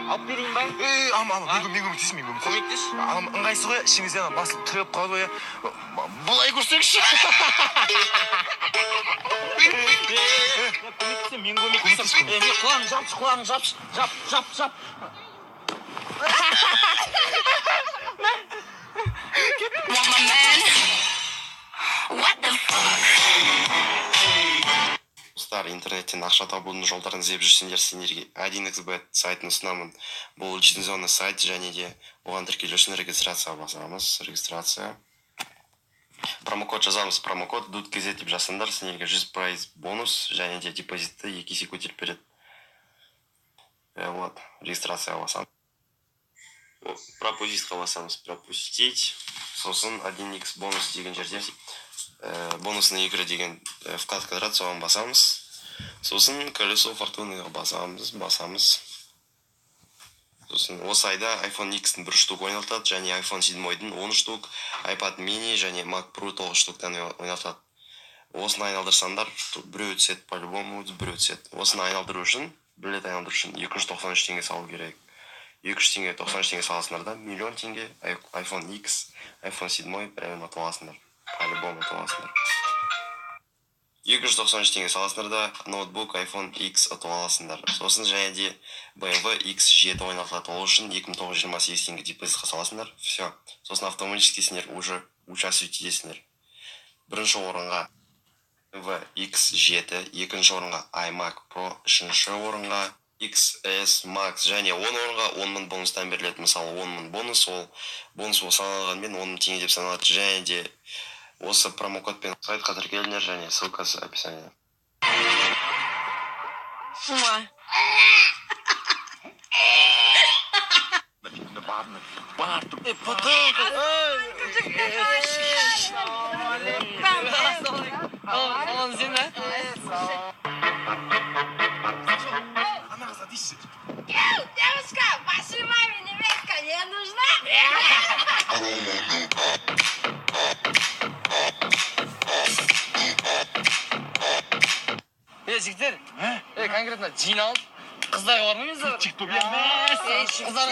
Алып берейін ба? Ей, алма, алма, мен көмектесейін, мен көмектесейін. Көмектес. Алма, ыңғайсыз ғой, ішіңізден ана басылып тіреліп қалады ғой, иә. Былай көрсеңізші. Көмектесем, мен көмектесем. Мен құлағын жапшы, құлағын жапшы. Жап, жап, жап. Достар, интернеттен ақша табудың жолдарын іздеп жүрсеңдер, сендерге 1xbet сайтын ұсынамын. Бұл лицензионный сайт, және де оған тіркелу үшін регистрация басамыз. Регистрация. Промокод жазамыз, промокод DUT.KZ деп жазсаңдар, сендерге 100% бонус және де депозитті 2 есе көтеріп береді. Вот, регистрация басамыз. Пропустить басамыз, пропустить. Сосын 1x бонус деген жерде бонусные игры деген вкладка тұрады, соған басамыз. Сосын колесо фортуныға басамыз, басамыз. Сосын осы айда iPhone X-тің 1 штук ойнатады, және iPhone 7-дің 10 штук, iPad mini және Mac Pro 9 штуктан ойнатады. Осыны айналдырсаңдар, біреу түседі, по-любому біреу түседі. Осыны айналдыру үшін, бір рет айналдыру үшін 293 теңге салу керек. 200 теңге, 93 теңге саласыңдар да, миллион теңге iPhone X, iPhone 7 прямо ұтып аласыңдар. По-любому ұтып аласыңдар. 293 теңге саласыңдар да, ноутбук iPhone X ұтып аласыңдар. Сосын және де BMW X7 ойнатылады. Ол үшін 2928 теңге депозитқа саласыңдар. Все. Сосын автоматически сендер уже участвовать етесіңдер. Бірінші орынға BMW X7, екінші орынға iMac Pro, үшінші орынға XS Max және 10 орынға 10 мың бонустан беріледі. Мысалы, 10 мың бонус, ол бонус болып саналғанмен 10 мың теңге деп саналады. Және де осы промокодпен сайтқа тіркеліңдер, және ссылкасы описанияда. Ана қызға дейсіз. Девушка, вашей маме невестка не нужна? Жігіттер, конкретно жиналып, қыздарға бармаймыз ба? Қыздар.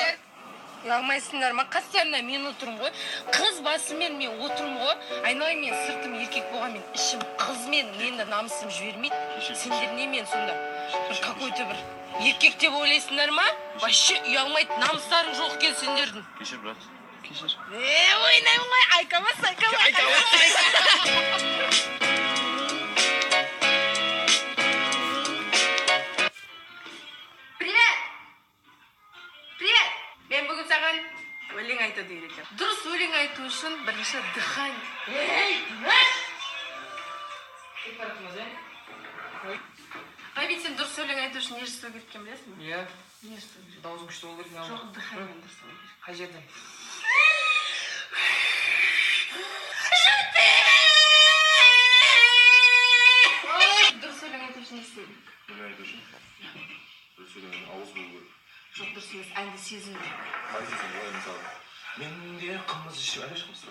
Ұялмайсыңдар ма? Қастарына мен отырмын ғой. Қыз басымен мен отырмын ғой. Айналайын, мен сыртым еркек болғанмен ішім қызмен, мені намысым жібермейді. Сендер не мен сонда? Бір какой-то бір еркек деп ойлайсыңдар ма? Вообще ұялмайды, намыстарың жоқ екен сендердің. Кешір, брат. Кешір. Ойнаймын ғой, айкамас, айкамас. Привет! Привет! Мен бүгін саған өлең айтуды үйретемін. Дұрыс өлең айту үшін бірінші дыхание. Ей, тыныш! Ғабит, сен дұрыс өлең айту үшін не жасау керек екенін білесің бе? Иә. Не жасау керек? Дауысың күшті болу керек. Жоқ, дыхание дұрыс болу керек. Қай жерден? Дұрыс өлең айту үшін не істеу керек? Өлең айту үшін? Дұрыс өлең ауыз болу керек. Жоқ, дұрыс емес, әнді сезіну керек. Қалай сезіну? Олай мысалы. Мен де қымыз ішіп әлі қымыз.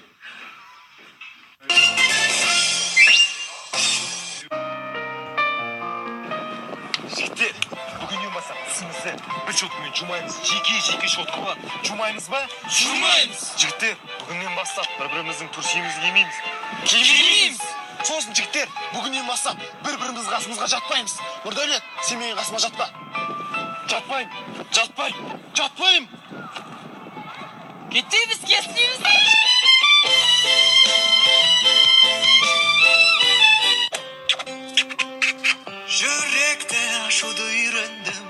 Жігіттер, бүгіннен бастап тісімізді бір щеткамен жумаймыз. Жеке-жеке щетка болады. Жумаймыз ба? Жумаймыз. Жігіттер, бүгіннен бастап бір-біріміздің түршігімізді кимейміз. Кимейміз. Сосын жігіттер, бүгіннен бастап бір-біріміздің қасымызға жатпаймыз. Нұрдәулет, сен менің қасыма жатпа. Жатпаймын, жатпаймын, жатпаймын. Кетеміз, кетеміз. Жүректі ашуды үйрендім,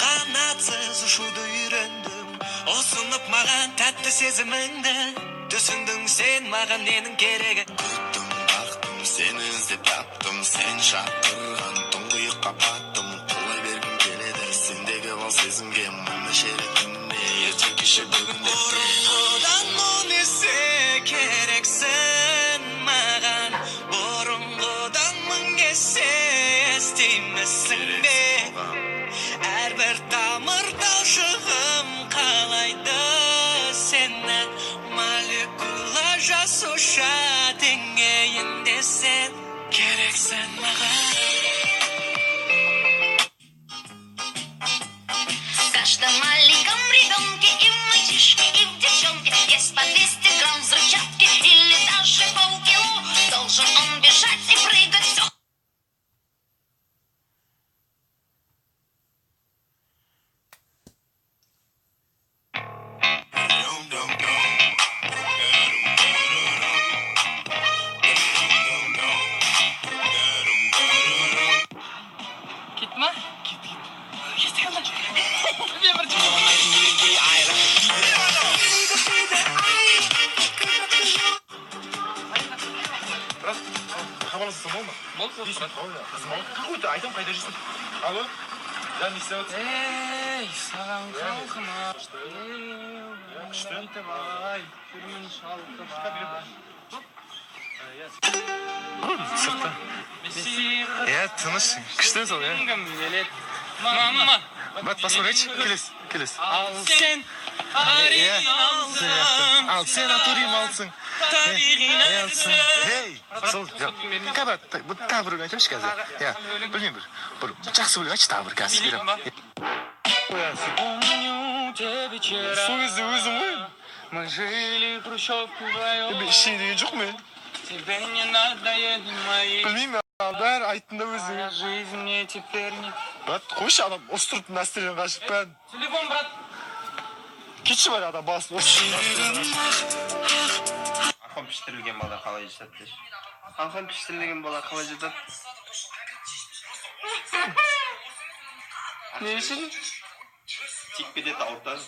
қанатсыз ұшуды үйрендім. Ұсынып маған тәтті сезіміңді, түсіндің сен маған ненің керегі. Күттім, бақтым, сені іздеп таптым, сен шақырған тұңғиыққа баттым. Құлай бергім келеді, сендегі бал сезімге мың шерет күніне, ертең кеше бүгін ертең. Бұрынғыдан мың есе керексің маған, бұрынғыдан мың есе естимісің бе? Әр каждом маленьком ребенке, и в мальчишке, и в девчонке есть по 200 грамм взрывчатки или даже полкило. Должен он бежать и прыгать все. Кетті ма? Кетті, кетті. Кетті ана. Мен бір. Брат, хабарлассам болды ма? Болды, болды, брат. Какой-то айтамын, қайда жүрсің? Алло, да, не істеп жатырсың? Ей, саған халқыма. Күшті. Ай, жүрмін шалқып. Сыртта. Иә, тыныш, күшті сол, иә. Кім келеді? Мама. Брат, посмотришь, келесі, келесі. Ал сен Иә, оригиналсың. Ал сен оригиналсың. Табиғи Алсың. Ей, сол, тағы тағы бір өлең айтайыншы қазір. Иә, білмеймін, бір жақсы өлең айтшы тағы бір, қазір беремін. Помню те вечера. Сол кезде өзім ғой. Мы жили в хрущевке вдвоем. Мен ештеңе деген жоқпын мен. Тебе не надоели мои. Білмеймін, ал бәрі айттың да өзің. Моя жизнь мне теперь не. Брат, қойшы, адам ұрыстырып, настроениеден қашып бәрін. Телефон, брат. Кетші бар, адам басын ұрысып. Арқан піштірілген бала қалай жатады деші. Арқан піштірілген бала қалай жатады? Не үшін? Тиіп кетеді, ауыртады.